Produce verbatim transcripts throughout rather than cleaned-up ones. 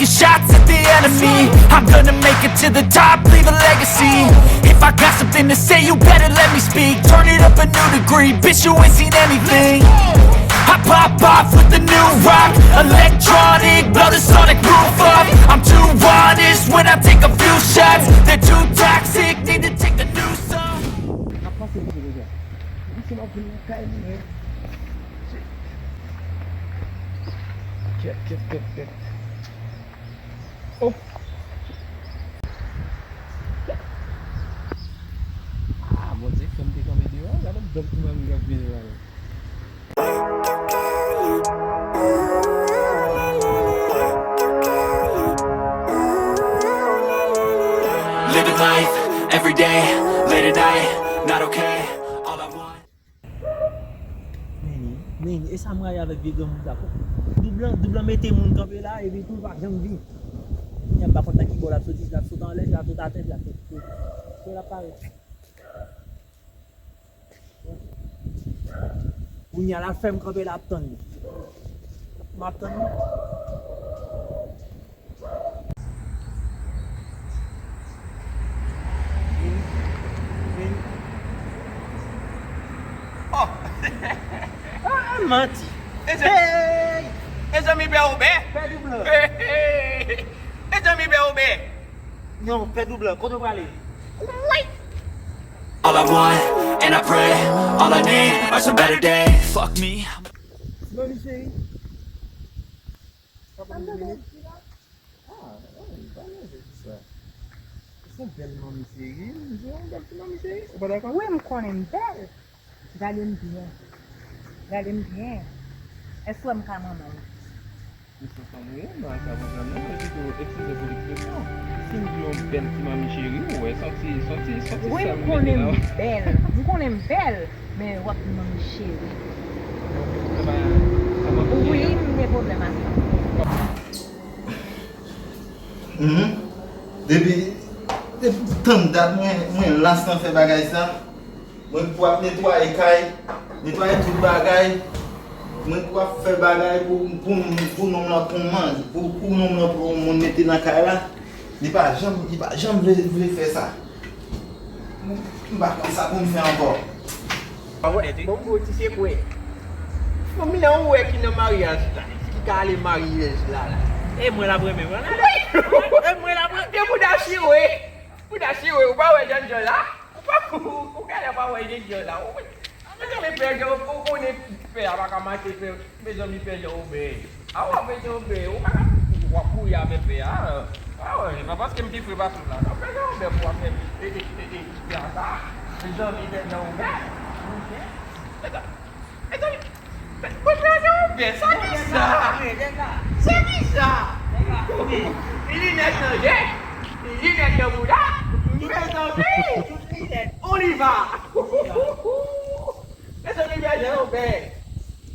Shots at the enemy. I'm gonna make it to the top, leave a legacy. If I got something to say, you better let me speak. Turn it up a new degree, bitch, you ain't seen anything. I pop off with the new rock, electronic, blow the sonic roof up. I'm too honest when I take a few shots. They're too toxic, need to take a new song. N ap pase kote deja. Misye m ap vin nan kay mwen. Kèt, kèt, kèt, kèt. Oh! Ah, Bondye fè m te kanpe deyò. Gade bèl ti manmi k ap vini la, non. Living life, every day, late at night, not okay. All I want. Men, men, e sa m rayi avèk vye granmoun sa. Doub lan, doub lan mete moun kanpe la, epi tou l pa janm vini. Kounye a m pa konn nan ki bò l ap soti, si l ap sot anlè, si l ap sot atè, si l ap sot kote. Kote l ap parèt. Kounye a l ap fè m kanpe la ap tann li. M ap tann li. Vin. Vin. Oh! Ah, manti. Mezanmi, pè Wobè. Pè Doub lan. Mezanmi, pè Wobè. Non, pè Doub lan, kote w prale? All I want, and I pray, all I need are some better days. Fuck me. Manmi cheri. Papa, m vini. Ah, oh, li pa leve pou sa. Se yon bèl manmi cheri, wi, se yon bèl ti manmi cheri. Ou pa dakò? Wi, m konnen m bèl. Gade m byen. Gade m byen. Èske w wè m ka manman w? Ou se fanm ou ye, m pa ka konprann non, men pito eskize pou lekspresyon. Si m di yon bèl ti manmi cheri, ou wè, santi, santi, santi sèl m mete nan. Wi, m konnen m bèl. M konnen m bèl, men w ap di manmi cheri. Sa pa, sa pa pou wi, m gen pwoblèm ak sa. Mhm. Depi, depi tann dat mwen, mwen las nan fè bagay sa. Mwen pou ap netwaye kay, netwaye tout bagay. Mwen pou ap fè bagay pou, pou, pou nonm lan pran manje, pou, pou nonm lan pran yon moun mete nan kay la. Li pa janm, li pa janm vle, vle fè sa. M pa konn sa pou m fè ankò. Bon, bon, ti sekwe. Fanmi an ou wè ki nan maryaj la, ki ka ale maryaj la la. E mwen l ap renmen, wè la. E mwen l ap renmen. Te bouda chire. Bouda chire, ou pa wè jèn jan la? Ou pa, ou, ou genlè pa wè jèn jan la. Ou, mezanmi, pè jan, ou konnen pè a pa ka mache, pè, mezanmi, pè jan ou bèy. A w ap pè jan ou bèy, ou pa ka, w ap kouri avè pè a. A wè, se pa paske m pi fre pase w la. Non, pè jan ou bèy pou w ap fè, e, e, e, e, e, a sa. Mezanmi, pè jan ou bèy. Mezanmi, mezanmi. Mwen fè sa, sa ki sa? Sa ki sa? Linèt nan je, linèt nan bouda. Mezanmi, on y va. Mezanmi, bèl jan ou bèl.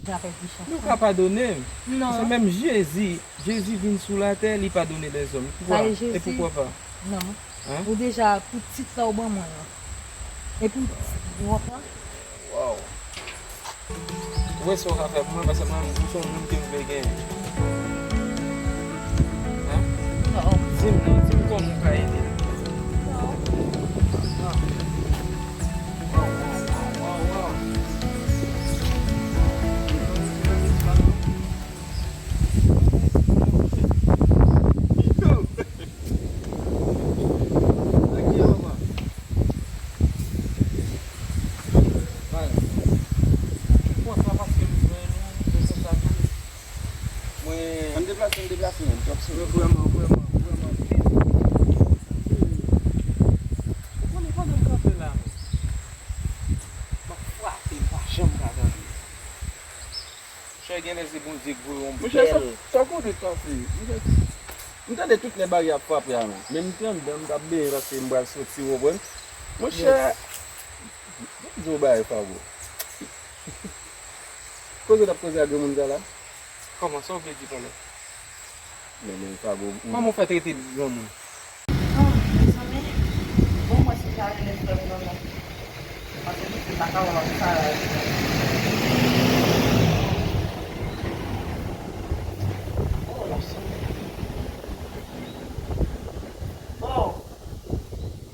Nou ka padone m. Non. Se menm Jezi, Jezi vin sou latè, li padone lèzòm. Poukwa? E poukwa pa? Non. Hein? Ou deja pou tit la ou ban mwen an. E pou, ou konprann? Wow. Ou wè sa w ka fè pou mwen, paske mwen, ou se yon moun ke m vle genyen. Hein? Non. Di m non, di m kòman ou ka ede m. Non. Non. Wow, wow, wow, wow, wow. Ann deplase, ann deplase, menm. Twòp sou. Vrèman, vrèman, vrèman. Ou konnen pandan m kanpe la, menm. M ap frape, m pa janm ka tande. Chè, genlè se Bondye k voye yon bèl. Monchè, sa, sa w konnen k pase? Monchè, m tande tout lè baryè ap frape a, non. Men m te anndan, m t ap benyen paske m pral soti, w konprann? Monchè, m di w bagay, Fago. Koze w t ap koze ak granmoun sa la? Kòman, sa w vle di konnen? Men, men, Fago, m. Kòman w fè trete l granmoun? Ah, mezanmi, bon, mwen si ta renmen frè m nan non. Paske misye pa ka wè m ap sa. Oh, mezanmi.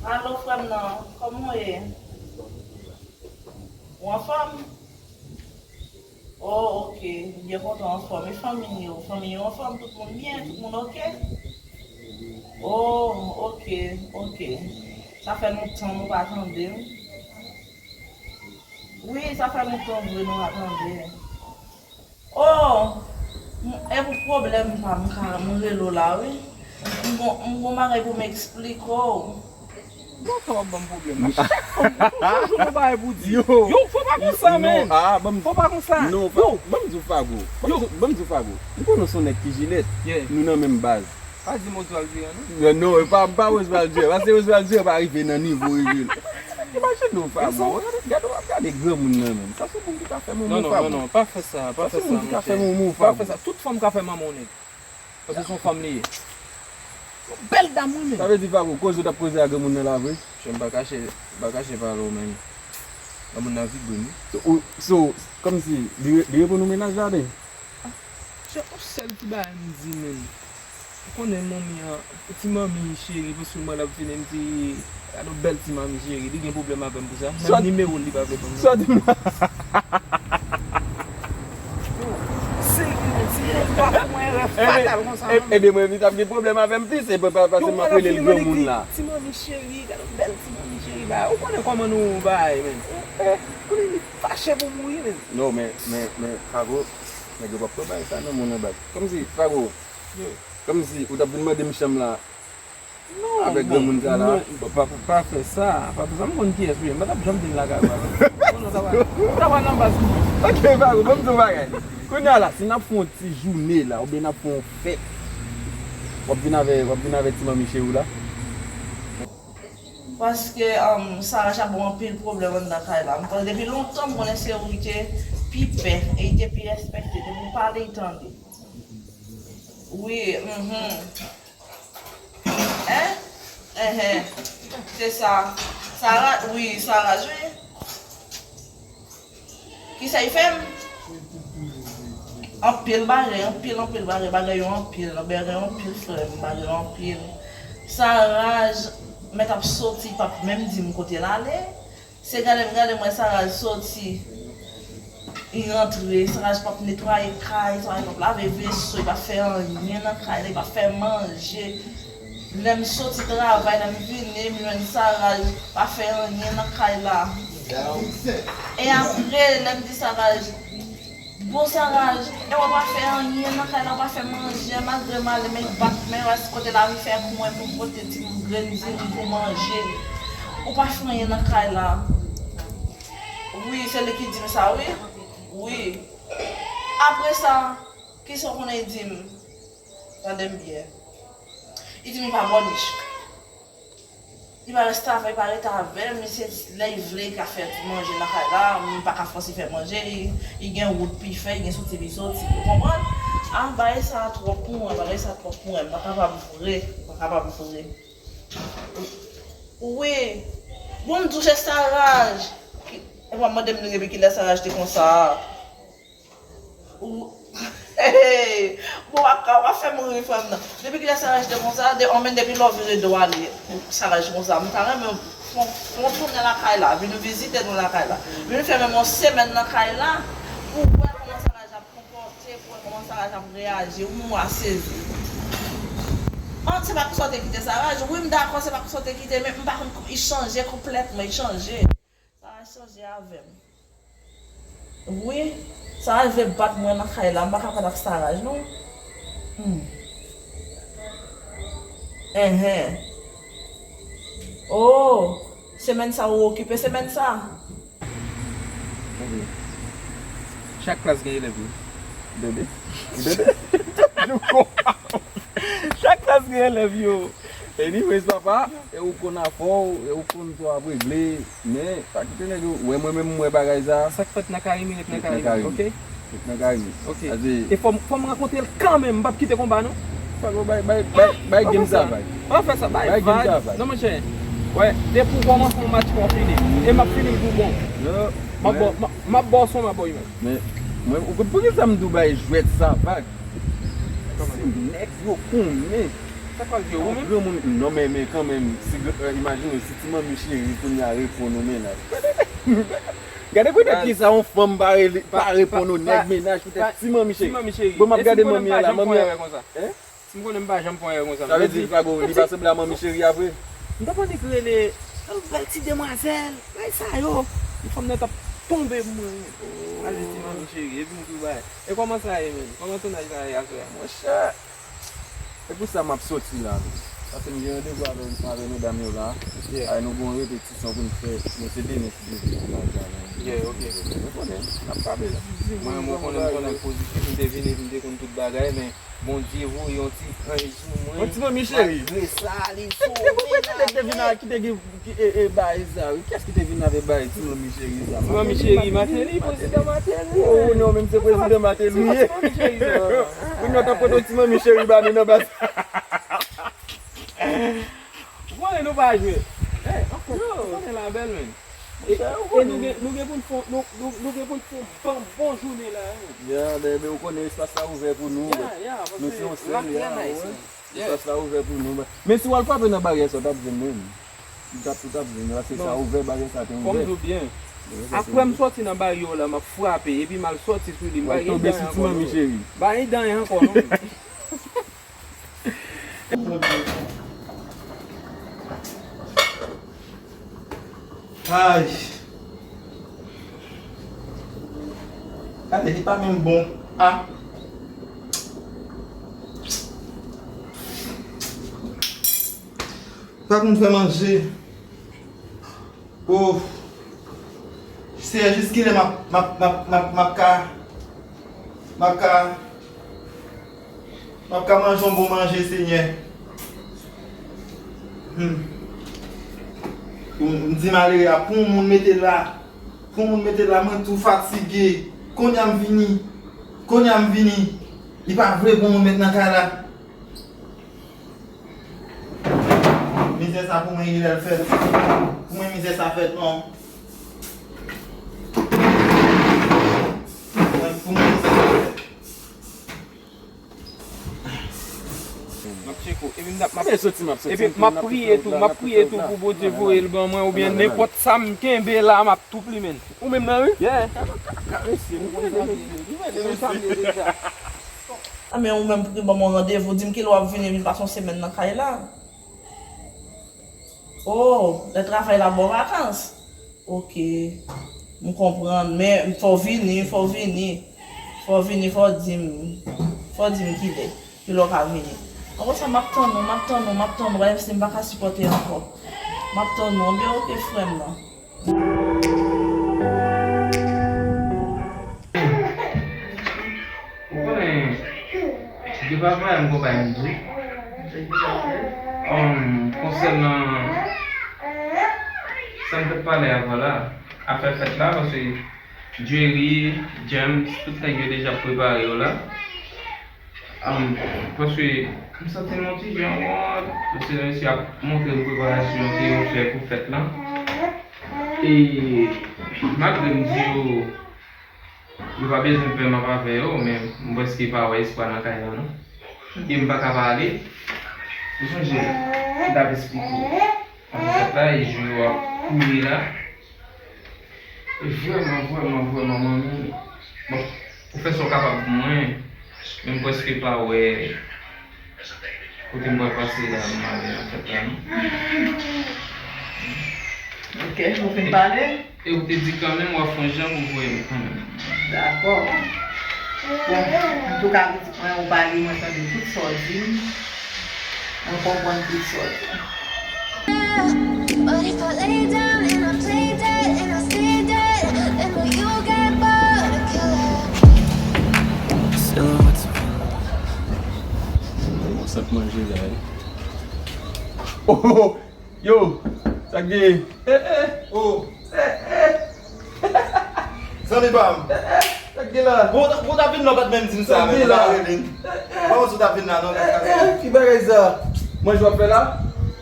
Alo, frè m nan, kòman w ye? Ou anfòm? Oh, ok. M byen kontan w anfòm. E fanmi yo? Fanmi yo anfòm? Tout moun byen? Tout moun ok? Oh, ok, ok. Sa fè lontan nou pa tande. Wi, sa fè lontan vre nou pa tande. Oh, m- e pou pwoblèm pa m, ka- m rele w la, wi. M gon, m gon bagay pou m eksplike w. Bon, sa w ap ban m pwoblèm la. Chak fwa, m- chak jou m gon bagay pou di. Yo. Yo, fò pa konsa, non, men. Ah, ban m- Fò pa konsa. Non, yo, ban m di w Fago. Ban m di w- ban m di w Fago. M konnen w se yon nèg ki jilèt. Yeah. Nou nan menm baz. Pa di m Oswald Durand, non? Non, non, e pa, pa Oswald Durand. Paske Oswald Durand pa rive nan nivo rive l. Imajine w, Fago. Gade, gade, w ap gade granmoun nan menm. Sa se moun ki ka fè manman w, Fago. Non, non, non, non, pa fè sa, pa fè sa, monchè. Sa se moun ki ka fè manman w, Fago. Pa fè sa. Tout fanm ka fè manman w nèg. Paske se yon fanm li ye. Yon bèl dam, wi, menm. Sa vle di, Fago, koze w t ap koze a granmoun nan la vre? Monchè, m pa kache, m pa kache pale w, menm. Granmoun nan vibre, wi. So, ou- so, kòmsi, li re- li reponn ou menaj la, ben? Ah, se yon sèl ti bagay m di, menm. Ou konnen manmi an, ti manmi cheri, paske mwen l ap vini, m di, gade yon bèl ti manmi cheri, li gen pwoblèm avè m pou sa. Menm nimewo l, li pa vle ban m. Sa w di m la? Yo, serye, ti moun pa fè mwen erè fatal konsa, non. Ebyen, mwen, li t ap gen pwoblèm avè m plis, e pa, pa, paske m ap rele l granmoun la. Ti manmi cheri, gade yon bèl ti manmi cheri, ba, ou konnen kòman nou bay, menm. Eh, konnen li fache pou mouri, menm. Non, men, men, men, Fago, nèg yo p ap pran bagay sa nan moun nan bak. Kòmsi, Fago, kòmsi ou t ap vin mande m chanm la avèk granmoun sa la. Non, non, pa, pa, pa fè sa. Pa fè sa, m konn kiyès ou ye. M pa t ap janm vin lakay ou avèk. Konnen w ta pral, ou ta pral nan baz pou mwen. Ok, Fago, ban m di w bagay. Kounye a la, si n ap fè yon ti jounen la, oubyen n ap fè yon fèt, w ap vin avè, w ap vin avè ti manmi cheri w la? Paske, um, Saraj ap ban m anpil pwoblèm anndan kay la. M panse depi lontan m konnen se ou ki te pi pè e li te pi respekte. Depi w pale, li tande. Wi, mhm. Hein? Enhen. Se sa. Saraj, wi, Saraj, wi. Kisa l fè m? Anpil bagay, anpil, anpil bagay, bagay yo anpil, bagay yo anpil, frè m, bagay yo anpil. Saraj mèt ap soti, li p ap menm di m kote l ale. Se gade m gade m wè Saraj soti, li rantre, Saraj p ap netwaye kay, Saraj p ap lave veso, li p ap fè anyen nan kay la, li p ap fè manje. Lè m soti travay, lè m vini, m jwenn Saraj pa fè anyen nan kay la. E apre, lè m di Saraj, bon Saraj, e w pa fè anyen nan kay la, w pa fè manje, malgre m ale, men bat men, wè kote lavi fè pou mwen, pou pote ti grenn diri pou manje. Ou pa fè anyen nan kay la. Wi, se li ki di m sa, wi. Wi. Apre sa, kisa w konnen li di m? Tande m byen. Li di m li pa bònich. Li pa rete avè, li pa rete avè m, li se lè li vle, li ka fè manje nan kay la, m pa ka fòse fè manje, li, li gen wout pou l fè, li gen soti pou l soti, ou konprann? Ah, bagay sa twòp pou mwen, bagay sa twòp pou mwen, m pa kapab vre, m pa kapab vre. Wi, bon, m di w se Saraj. Ki- e w ap mande m depi kilè Saraj te konsa. Ou- Bon, w ap, w ap fè m ri, frè m nan. Depi kilè Saraj te konsa? De, anben, depi lè w vire do w ale, Saraj konsa. M ta renmen w fè w tounen lakay la, vin vizite nou lakay la. Vin fè menm yon semèn nan kay la, pou w wè kòman Saraj ap konpòte, pou w wè kòman Saraj ap reyaji. Ou mwa sezi. An, se pa konsa w te kite Saraj? Wi, m dakò, se pa konsa w te kite, men m pa konn, li chanje konplètman, li chanje. Saraj chanje avè m. Wi, Saraj vle bat mwen nan kay la, m pa ka pale ak Saraj non. Hmm. Enhen. Oh, semèn sa ou okipe semèn sa? Tande. Chak klas gen elèv yo. Tande. Tande. Chak klas gen elèv yo. Anyways, papa, e ou konn afè w, e ou konn sa w ap regle, men pa kite nèg yo wè mwen menm m wè bagay sa. Sa k fèt nan Karimi ret nan Karimi, ok? Ret nan Karimi. Ok. E fò m, fò m rankontre l kanmenm, m p ap kite konba non. Bay, bay, bay, bay, bay game sa vag. Pa fè sa, bay vag. Non, monchè. Wè, depi w kòmanse yon match, fò w fini. E m ap fini l pou bon. M ap ba w, m ap, m ap ba w son, m ap ba w imaj. Men, mwen, ou konn poukisa m di w bay jwèt sa vag? Se nèg yo konnen. Sa k pase, ou menm? Granmoun, non, men, men kanmenm, si, eh, imajine w, si ti manmi cheri kounye a reponn ou mennaj. Gade poutèt kisa yon fanm pa rele, pa reponn ou nèg mennaj, poutèt ti manmi cheri. Bon, m ap gade manmi an la, manmi an. Si m konnen m pa janm fè yon erè konsa. Sa vle di, Fago, li pa sanble a manmi cheri a vre? M t ap annik rele, "Bèl ti demwazèl, bay sa yo." Yon fanm nan t ap tonbe pou mwen. Al di ti manmi cheri, epi m tou bay. E kòman sa ye, menm? Kòman tounaj la ye aswè a? Monchè! E pou sa m ap soti la, menm. Paske m gen randevou avè, avè medam yo la. Ay, nou gen yon repetisyon pou n fè. Men se demen, si Dye vle, pou n al travay. Ou konnen, n ap frape la. Mwen, mwen konnen, m konnen pozitif, m te vini, m te konn tout bagay, men Bondye voye yon ti anj sou mwen. Yon ti manmi cheri. Malgre sa, li sove la. Ki te vin a, ki te gen, ki, e, e, bay sa, wi. Kiyès ki te vin avè bay ti manmi cheri sa? Ti manmi cheri, Martelly, prezidan Martelly. Oh, non, menm se prezidan Martelly. Ti manmi cheri sa. Pou nou ta pote yon ti manmi cheri ba nou nan baz. Ou konnen nou pa jwe. Yo, ou konnen la bèl, menm. E, e nou gen, nou gen pou n fè, nou, nou, nou gen pou n fè yon bon, bon jounen la, wi. Ya, men, men ou konnen espas la ouvè pou nou. Ya, ya, nou se yon sèl, ya, wi. Espas la ouvè pou nou. Men si w al frape nan baryè sa, w t ap jwenn menm. Ou t ap, ou t ap jwenn, paske sa ouvè, baryè sa te ouvè. Kòm di w byen. Apre m sòti nan baryè w la, m ap frape, epi m al sòti sou li, m pa gen dan ankò, non. Ba gen dan ankò, non. Ay. Gade, li pa menm bon. Ah. Pa konn fè manje. Oh. Seyè, jis kilè m ap, m ap, m ap, m ap, m ap ka, m ap ka, m ap ka manje yon bon manje, Senyè? Hmm. M, m di malere a, pou yon moun mete la, pou yon moun mete la, mwen tou fatige. Kounye a m vini, kounye a m vini. Li pa vre pou yon moun met nan kay la. Mizè sa pou mwen, genlè l fèt. Pou mwen, mizè sa fèt, non. Pou mwen, mizè sa fèt. M ap tcheke w. Epi m ap, m ap, epi m ap priye tou, m ap priye tou pou Bondye voye l ban mwen, oubyen nenpòt sa m kenbe la, m ap tou plimen l. Ou menm nan, wi? Yeah. Karesye, nou konn sa vle di. Ou mèt de sa vle deja. A, men ou menm pou ki ban m yon randevou, di m kilè w ap vini, vin pase yon semèn nan kay la. Oh, lè travay la ba w vakans. Ok. M konprann, men fò w vini, fò w vini. Fò w vini, fò w di m, fò w di m kilè, kilè w ka vini. An konsa, m ap tann ou, m ap tann ou, m ap tann ou, paske m pa ka sipòte ankò. M ap tann ou, anben, ok, frè m nan. Ou konnen, gen pa vre m konprann di. Um, konsènan sa m te pale avan la, afè fèt la, paske Jerry, James, tout nèg yo deja prepare yo la. Um, paske m santi m yon ti jan wont, paske mesye ap montre m preparasyon ke yo fè pou fèt lan. E malgre m di yo, yo pa bezwen pè m ap avè yo, men m prèske pa wè espwa nan kay la non. E m pa ka pale. Ou sonje, m t ap esplike w. Ann fèt la, e jou yo ap kouri la. E vrèman, vrèman, vrèman, manmi, bon, ou fè sa w kapab pou mwen, men m prèske pa wè kote m pral pase la, m ale nan fèt la, non. Ok, nou fin pale? E ou te di kanmenm w ap fè yon jan pou voye m kanmenm. Dakò. Bon, antouka, pitit mwen, ou pale, mwen tande tout sa w di m. Mwen konprann tout sa w di m. But if I lay down and I play dead and I stay dead, then will you get bored of killing? Silhouettes of Bon, sa k manje la, wi. Oh, oh, oh. Yo, sa k gen? Eh, eh. Oh. Eh, eh. Zanmi pa m. Eh, eh. Sa k gen la? Bon, bon, t ap vin la, w pa t menm di m sa, men ou pa rele m. Kòman w t ap vin la, non? Eh, eh, ki bagay sa? Manje w ap fè la?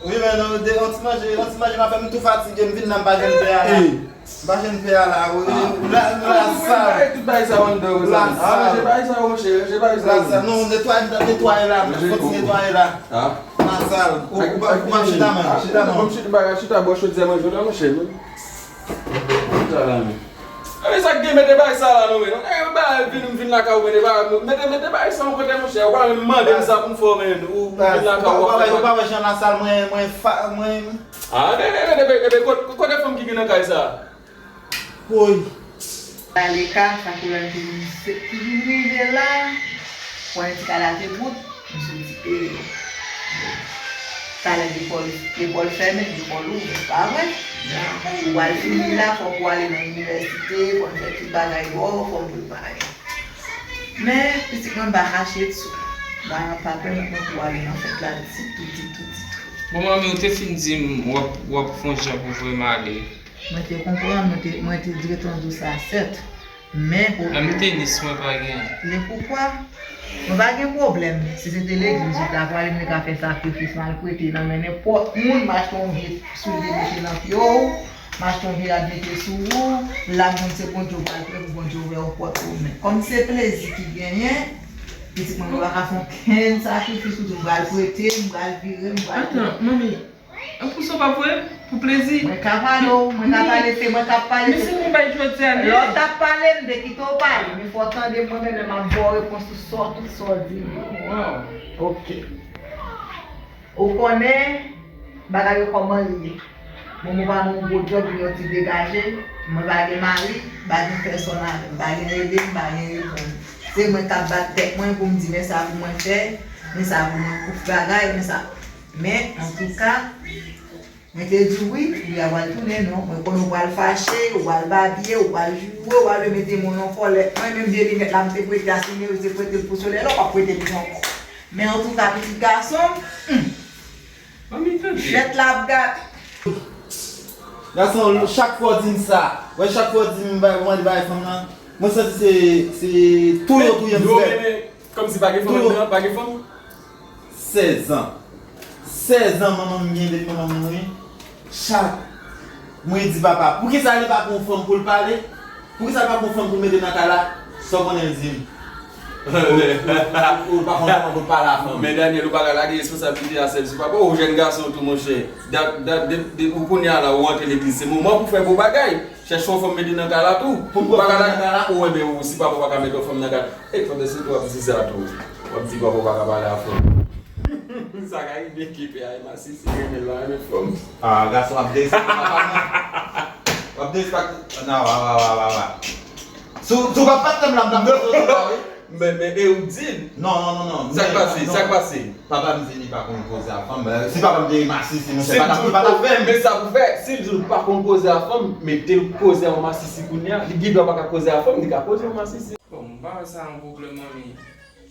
Wi, men non, de, yon ti manje, yon ti manje m ap fè, m tou fatige, m vin la, m pa jwenn pè a la. M pa jwenn pè a la, wi. La, la sal. Tout bagay sa yo anndan, wi. La sal. Ranje bagay sa yo, monchè, ranje bagay sa yo. La sal. Non, netwaye, netwaye la. Fò ti netwaye la. La sal. Ou, ou pa, ou pa chita, men. Chita, non. Kòm chita, bagay, chita, bò chodyè manje la, monchè. Chita la, men. E sa k gen mete bagay sa la non men. E bagay vin m vin lakay ou mete bagay mete mete bagay sa yon kote monchè. Ou pa menm mande m sa pou m fè w men ou vin lakay ou ap fè. Ou pa wè jan la sal mwen mwen fa mwen. Ah men men men men men kote kote fanm ki gen nan kay sa. Woy. Pale ka sa koulè ki vin se ki vin rive la. Pran ti kalate bout. M soti e talè lekòl lekòl fèmen, lekòl ouvè, pa vre? Ou pral fini la, fòk ou ale nan inivèsite, fò n fè tout bagay ba w, fò n prepare. Men, pitit mwen m pa kache sou mwen an pa pèmèt mwen pou ale nan fèt la ditou, ditou, ditou. Bon, manmi, ou te fin di m w ap w ap fè yon jan pou voye m ale. Mwen te konprann, mwen te mwen te dwe tann ou sa sèt. Men pou. Menm tenis mwen pa gen. Men poukwa? Mwen pa gen pwoblèm. Si se te legliz ou ta pwale, mwen ka fè sakrifis, m al prete nan men nenpòt moun, m achte yon vye soulye mete nan pye w, m achte yon vye rad mete sou ou, la m konn se Bondye w pral priye pou Bondye ouvè yon pòt pou ou. Men kòm se plezi ki genyen, pitit mwen, mwen pa ka fè okenn sakrifis pou di m pral prete, m pral vire, m pral. Atan, manmi. An pou sa w pa voye m pou plezi. Mwen ka pale w, mwen ka pale, se mwen k ap pale. Men se pou bay jodi a. Lè w t ap pale, m te kite w pale, men fò w tande mwen menm lè m ap ba w repons sou sa w tout sa w di m yo. Wow. Ok. Ou konnen bagay yo kòman l ye. Bon, mwen pa nan yon gwo djòb, yon ti degaje, mwen pa gen mari, m pa gen pèsòn avè m, m pa gen rele m, m pa gen reponn. Se mwen k ap bat tèt mwen pou m di men sa pou mwen fè, men sa pou mwen pou bagay, men sa. Men, antouka, mwen te di w wi, wi a pral tounen non. Mwen konnen w pral fache, w pral babye, w pral joure, w pral vle mete mwen an kòlè. Mwen menm vye linèt la m te prete a, se Meri te prete l pou solèy la, w p ap prete l pou ankò. Men antouka, pitit gason m, hmm, jwèt la ap gate. Gason, chak fwa w di m sa, wè chak fwa w di m bay, mande bagay fanm nan, mwen santi se, se touye w touye m frè. Kòmsi pa gen fanm anndan, pa gen fanm? Sèz an. Sèz an manman m gen depi manman m mouri. Chak mwen di papa, poukisa li pa pran yon fanm pou l pale? Poukisa li pa pran yon fanm pou l mete nan kay la? Sa w konnen l di m? Ou pa konn kòman pou l pale a fanm. Men Daniel, ou pa ka lage responsablite a sèl sou papa w, ou jèn gason tou monchè. Dat, dat, de, de, ou kounye a la, ou antre legliz, se moman pou fè bon bagay. Chèche yon fanm mete nan kay la tou. Pou m pa ka mete nan kay la? Ou enben ou si papa w pa ka mete yon fanm nan kay la. E pandan se tan w ap di sa tou. W ap di papa w pa ka pale a fanm. Sa ka rive ke pè a e masisi renmen l la renmen fanm. Ah, gason w ap derespekte papa mwen. W ap derespekte. Nan, wa, wa, wa, wa, wa. Si w si w pa t tann la, m t ap fè sa wi. Men, men, e ou di l. Non, non, non, non. Sa k pase? Sa k pase? Papa m di li pa konn koze a fanm. Si papa m te masisi, monchè, pa t ap, li pa t ap fè m. Men sa pou fè, si l di l pa konn koze a fanm, mete l koze a yon masisi kounye a. Li gen dwa pa ka koze a fanm, li ka koze yon masisi. Bon, m pa wè sa yon pwoblèm, manmi.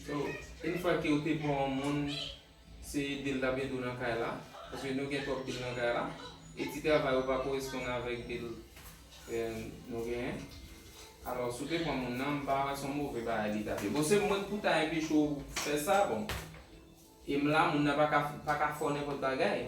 So, yon fwa ke ou te pran yon moun, se ede l t ap ede w nan kay la. Paske nou gen twòp bil nan kay la. E ti travay ou pa koresponn avèk bil, eh, nou genyen. Alò, si w te pran moun nan, m pa wè se yon move bagay li t ap ye. Bon, se mwen k pou ta enpeche w fè sa, bon. E m la, moun nan pa ka, pa ka fè w nenpòt bagay.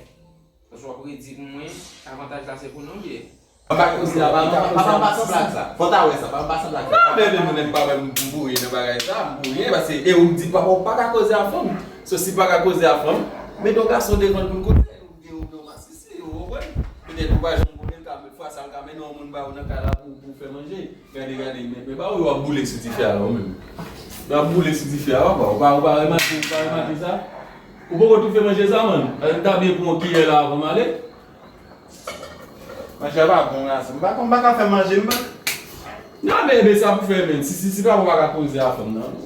Paske w ap redi pou mwen, avantaj la se pou nou l ye. Papa koze a, papa, papa m pa sanble ak sa. Fò w ta wè sa, papa m pa sanble ak sa. Papa m menm pa wè m boure nan bagay sa, m boure, paske e ou di papa w pa ka koze a fanm. So, si l pa ka koze a fanm, mete yon gason devan l pou l koze, oubyen, oubyen yon masisi, ou konprann? Petèt ou pa janm konnen, l ka, fwa sa, l ka mennen yon moun ba ou nan kay la pou, pou fè manje. Gade, gade, men, men ba ou yo ap boule sou dife a la, ou menm. Yo ap boule sou dife a, papa. Ou pa, ou pa remake, ou pa remake sa? Ou poko toufe manje sa, man? Gade, m ta byen pran yon kiyè la avan m ale. Manje a pa bon, gason. M pa, m pa ka fè manje, m pa. Non, men, men sa pou fè, men. Si, si, si papa w pa ka koze a fanm nan.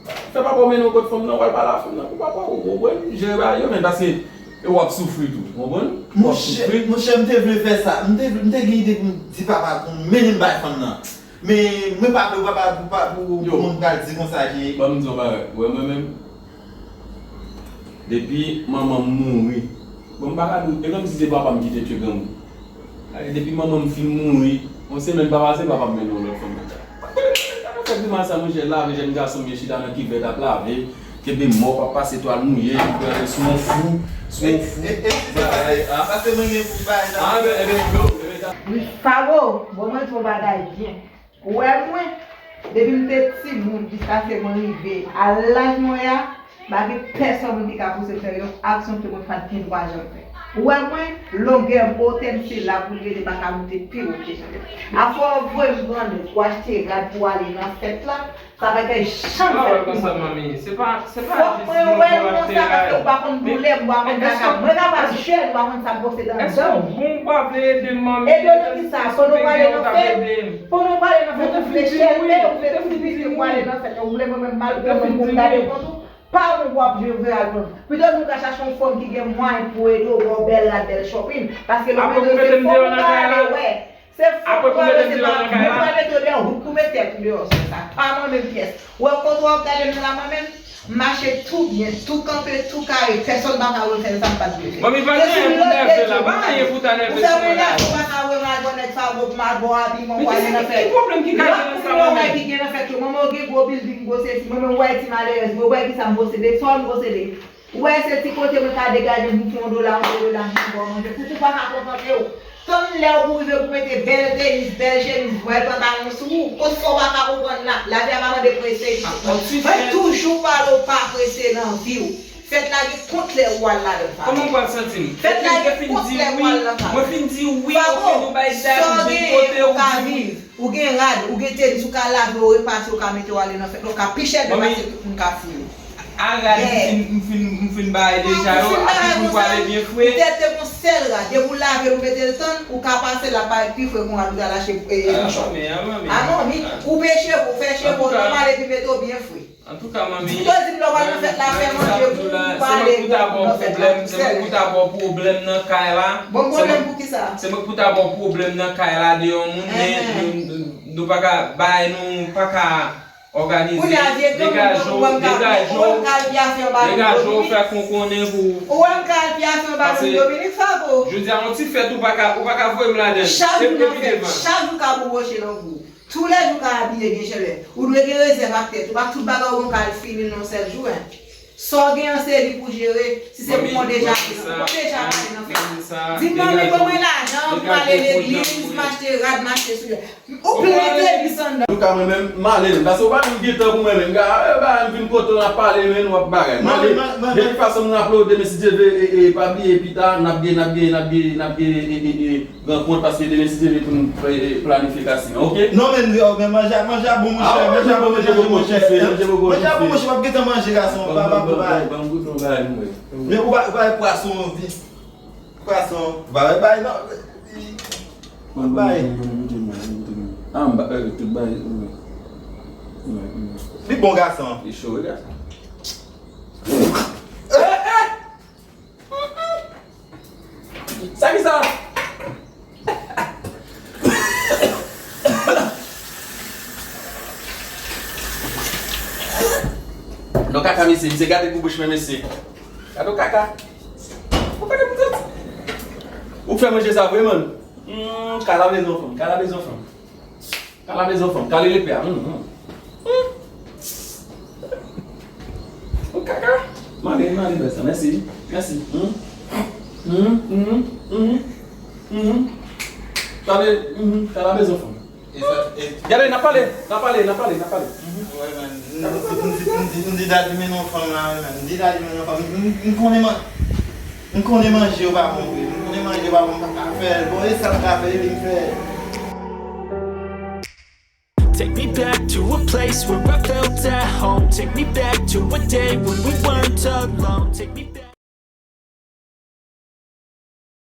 Fè papa w mennen w kot fanm nan, w al pale a fanm nan pou papa w, ou konprann? Jere bagay yo, men, paske e w ap soufri tou, ou konprann? W ap soufri. Monchè, monchè, m te vle fè sa. M te, m te gen ide pou m di papa pou m mennen m bay fanm nan. Men, mwen pa vle w papa pou, pa, pou, pou moun pral di konsa ke. Ban m di yon bagay. Ou wè mwen menm, depi manman m mouri, bon, m pa ka di w, e kòmsi se papa m ki te tye granmoun. Gade, depi manman m fin mouri, yon semèn pa pase, papa m mennen yon lòt fanm nan kay. Gade fè grimas sa, monchè, lave jèn gason m ye chita nan kivèt ap lave, Kenbe mò, pa pase twal mouye, li pran sou yon fou, sou yon fou. Bagay, ah. Pase mwen gen pou bay la. Ah, ben, eh ben, yo, eh ben, ta- Wi, Fabo, bon, mwen tou bagay byen. Ou wè mwen, depi m te timoun jiskaske mwen rive a laj mwen a, pa gen pèsonn moun ki ka pouse m fè yon aksyon ke mwen pa t gen dwa janm fè. Ou wè mwen, longè m, otè m, se la pou l rete, pa ka moute pi wo ke jan. Afè w voye m pran nèg, ou achte rad pou ale nan fèt la, sa pa ka janm fèt pou mwen. Manmi, se pa, se pa jis mwen pou achte rad. Fòk mwen wè l konsa, paske ou pa konn doulè m, ou pa konn kaka. Mwen ka pa jèn, ou pa konn sa m pase anndan. Èske w bon ou pa vle ede m, manmi? Ede w nan kisa? Pandan w prale nan fèt? Pandan w prale nan fèt, ou vle chèlte, ou vle tou piti, ou prale nan fèt, ou vle mwen menm m al pran mwen pou m gade kont ou. Pa mwen w ap jwe vre al pran. Pito nou ka chache yon fanm ki gen mwayen pou ede w, ba w bèl rad, bèl shopping. Paske lòt mete se fanm ou prale wè. Se fanm ou prale, se pa mwen prale mete w deyò, ou koupe tèt ou deyò, se sa. Pa mwen menm pyès. Ou wè kote w ap gade m nan la mwen menm? M mache tou byen, tou kanpe, tou kare, pèsonn pa ka wè m fè sa m pa t vle fè. Manmi, pa gen anyen pou nève la, pa gen anyen pou ta nève sou mwen la. Ou fè mwen nève, ou pa ka wè m al bò nèg Fabo pou m al bò abiman pou ale nan fèt. Ki pwoblèm ki ka gen nan sa, manmi? Lòt moun yo wè ki gen nan fèt yo, manman w gen gwo bilding, gwo sesi, mwen menm w wè ti malerèz, mwen w wè kisa m posede, sa w m posede. Ou wè se ti kote mwen ka degaje m pou fè yon dola, yon de dola, m pou ba w manje, pou ou pa ka kontante w. Tann lè w pou rive pou mete bèl tenis, bèl chemiz, bèl pantalon sou ou. Konsa w pa ka konprann la. Lavi a pa mande prese pitit mwen. Mwen toujou pale w pa prese nan vi w. Fèt la gen kont lè ou al ladan l, Fabo. Kòman m pral santi m? Fèt la gen kont lè ou al nan Fabo. Mwen fin di wi, ok, nou bay dat, ou vin kote ou di wi. Ou gen rad, ou gen tenis, ou ka lave, ou repase, ou ka mete w ale nan fèt la, ou ka pi chèbe pase tout moun ka fouye. A rad m fin, m fin, m fin bay deja yo, apre pou m prale byen fre. Ou tèt te gon sèl rad, depi w lave l, ou mete l tann, ou ka pase l ap parèt pi fre ke yon rad ou t al achte, e, e, nan chòp. A manmi, ou pe cheve w, fè cheve w nòmal epi mete w byen fre. Antouka, manmi, ou di m lè w pral nan fèt la, fè manje pou ou, pale pou ou nan fèt la, se mwen pou ta ba w pwoblèm, se mwen pou ta ba w pwoblèm nan kay la. Bon pwoblèm pou kisa? Se mwen pou ta ba w pwoblèm nan kay la de yon moun, men nou, nou pa ka bay, nou pa ka òganize. Kounye a, vye granmoun nan, ou wè m ka al pyase anba nou Dominik. Degaje w, fè konkonnen pou ou. Ou wè m ka al pyase anba nou Dominik, Fabo. Jodi a, yon ti fèt ou pa ka, ou pa ka voye m ladan l. Chak jou nan fèt, chak jou ka bouboche nan gou. Toulèjou ka abiye gen chalè. Ou dwe gen rezèv ak tèt ou. Pa tout bagay ou gon ka al fini l nan yon sèl jou, en. Sa w gen an se li pou jere. Si se pou Monday Jacques, Monday Jacques ale nan fèt. Di m, manmi, ban mwen lajan pou m ale legliz, m achte rad, m achte soulye. Ou plen tenis anndan. Antouka, mwen menm, m ale menm. Paske ou pa menm gen tan pou mwen menm. Gade, e, ba, m vin kote w, n ap pale, men nou ap bagay. M ale. De tout fason, m aplode, men si Dye vle, e, e, pa bliye, pita, n ap gen, n ap gen, n ap gen, n ap gen, e, e, e, rankont, paske demen, si Dye vle, pou nou, e, e, planifye kasino, ok? Non, men, yo, men manje a, manje a bon, monchè, manje a bon, manje a bon, monchè. Manje a bon, monchè, m ap gentan manje, gason, pa, pa, pa, pa. Ban m goute yon bagay pou mwen. Men ou pa, ou pa wè pwason an vin. Pwason, bay, bay, non. Bay. Ah, m ba, euh, tout bay, wi. Wi, wi. Li bon, gason. Li cho, wi, gason. Sa ki sa? Non, kaka, mesye, misye gate gou bouch mwen, mesye. Gade w kaka. Ou fè manje sa vre, man. Hmm, kala bezwen fanm, kala bezwen fanm. Kala bezwen fanm, kale lepè a. Hmm, hmm. Hmm. Ou kaka. Mande, mande bèl sa, mèsi. Mèsi. Hmm. Hmm, hmm, hmm, hmm. Kale, hmm, kala bezwen fanm. E sa, e gade, n ap pale, n ap pale, n ap pale, n ap pale. Wè, man, m di, m di, m di, m di dadi men yon fanm la, wi, man. M di dadi men yon fanm. M, m, m konnen man-, m konnen manje yo pa bon vre. M konnen manje yo pa bon, m pa ka fè l. Bon, e sa m ka fè, e li m fè. Take me back to a place where I felt at home. Take me back to a day when we weren't alone. Take me